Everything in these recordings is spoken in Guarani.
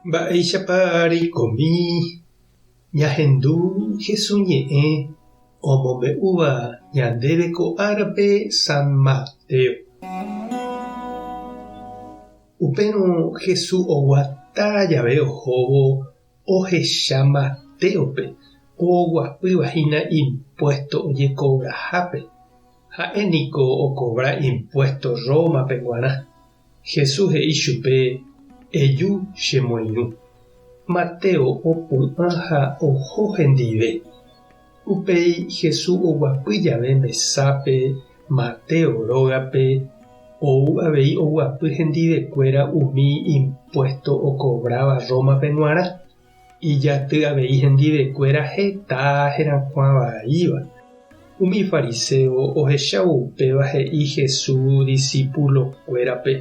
Mba'éichapa reikomi ñahendu Jesús ñe'ẽ omombe'úva ñandéve ko árape San Mateo? Upérõ Jesús oguata jave ohóvo ohecha Matéope oguapýva hína impuésto ojekovrahápe. Ha'e niko okovra impuésto Rómape g̃uarã. Jesús he'i chupe, Eju che moirũ. Mateo opu'ã ha oho hendive. Upéi Jesús oguapy jave mesápe Mateo rógape, ou avei oguapy hendivekuéra umi impuésto okovráva Rómape g̃uarã. Ijaty avei hendivekuéra heta herakuã vaíva. Umi fariséo ohechávo upéva he'i Jesús disipulokuérape,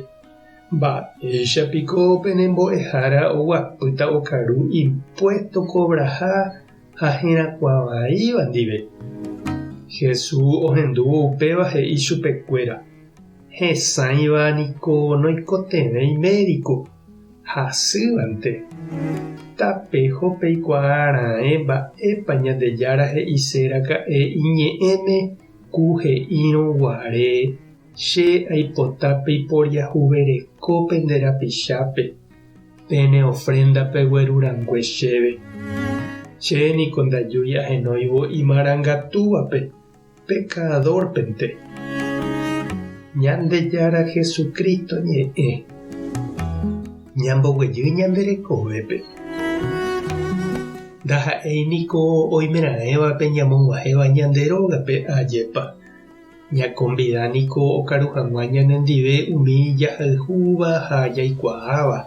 Mba'éicha piko pene mbo'ehára oguapýta okaru impuésto kovraha ha herakuã vaíva ndive? Jesús ohendúvo upéva he'i chupekuéra, Hesãiva niko noikotevẽi médiko. Hasývante. Tapeho peikuaa raẽ mba'épa Ñandejára he'ise raka'e iñe'ẽme ku he'írõ guare, Che aipota peiporiahuvereko pende rapichápe, pene ofrénda pegueru rangue chéve. Che niko ndajúi ahenóivo imarangatúvape, pekadórpente. Ñandejára Jesucristo ñe'ẽ ñamboguejy ñande rekovépe. Ndaha'éi niko oimeraẽvape ñamog̃uahẽva ñande rógape ajépa. Ñakonvida niko okaru hag̃ua ñanendive umi jahayhúva ha jaikuaáva,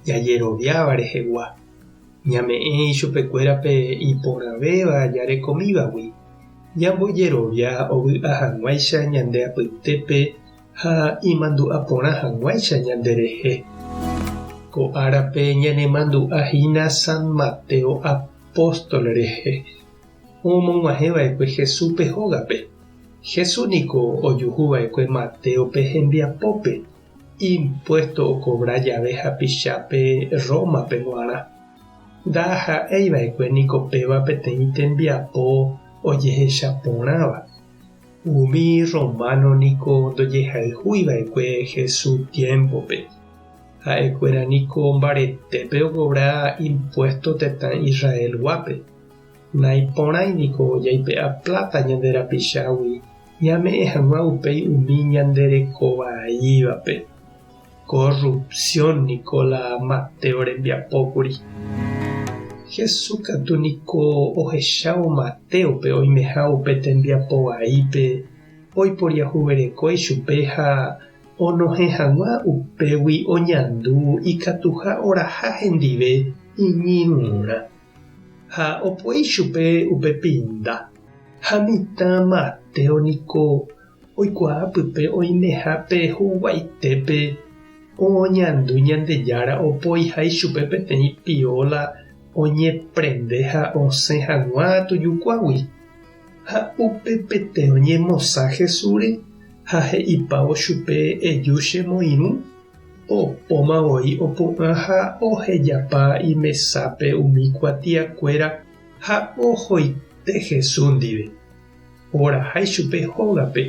jajeroviáva rehegua. Ñame'ẽ ichupekuéra pe iporãvéva jarekomívagui, ñambojerovia ovy'a hag̃uáicha ñande apytépe ha imandu'a porã hag̃uáicha ñanderehe. Ko árape ñanemandu'a hína San Mateo apóstol rehe, omog̃uahẽva'ekue Jesúspe hógape. Jesús niko ojuhuva'ekue Matéope hembiapópe, impuésto okovra jave hapichápe Rómape g̃uarã. Ndaha'éi va'ekue niko péva peteĩ tembiapo ojehecha porãva. Umi rrománo niko ndojehayhúi va'ekue Jesús tiémpope. Ha'ekuéra niko mbaretépe okovra impuésto tetã Israelguápe. Naiporãi niko jaipe'a pláta ñande rapichágui ñame'ẽ hag̃ua upéi umi ñande reko vaívape. Corrupción niko la Mateo rembiapo kuri. Jesús katu niko ohechávo Matéope oimeha upe tembiapo vaípe, oiporiahuvereko ichupe ha onohẽ hag̃ua upégui oñandu ikatuha oraha hendive iñirũrã. Ha opoi chupe upe pinda. Ha mitã Mateo niko oikuaa pype oimeha pe huguaitépe oñandu Ñandejára opoiha ichupe peteĩ pióla oñeprende ha osẽ hag̃ua tujukuágui. Ha upepete oñemosã Jesúsre ha he'ipávo chupe eju chemoirũ, opóma voi opu'ã ha ohejapa imesápe umi kuatiakuéra ha ohoite Jesús ndive. Oraha ichupe hógape,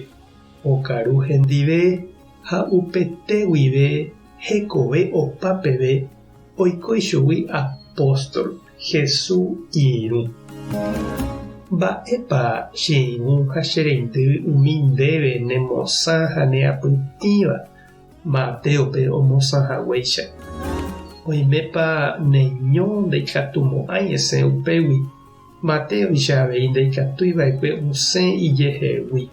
okaru hendive ha upete guive hekove opa peve oiko ichugui apóstol, Jesús irũ. Mba'épa che irũ ha che reindy umi ndéve nemosã ha neapytĩva Matéope omosã haguéicha? Oimépa neño ndaikatumo'ãi esẽ upégui? Matéoicha avei ndaikatúi va'ekue osẽ ijehegui.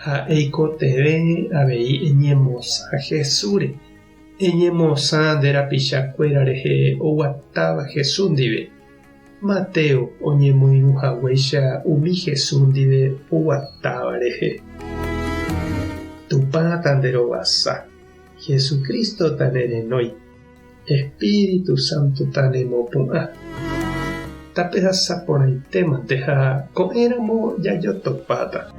Ha eikotevẽ avei eñemosã Jesúsre, eñemosã nde rapicha kuéra rehe oguatáva Jesús ndive. Mateo oñemoirũ haguéicha umi Jesús ndive oguatáva rehe. Tupã tanderovasa, Jesucristo tanerenói. Espíritu Santo tanemopu'ã. Tapehasa porãitémante ha ko'ẽramo jajotopáta.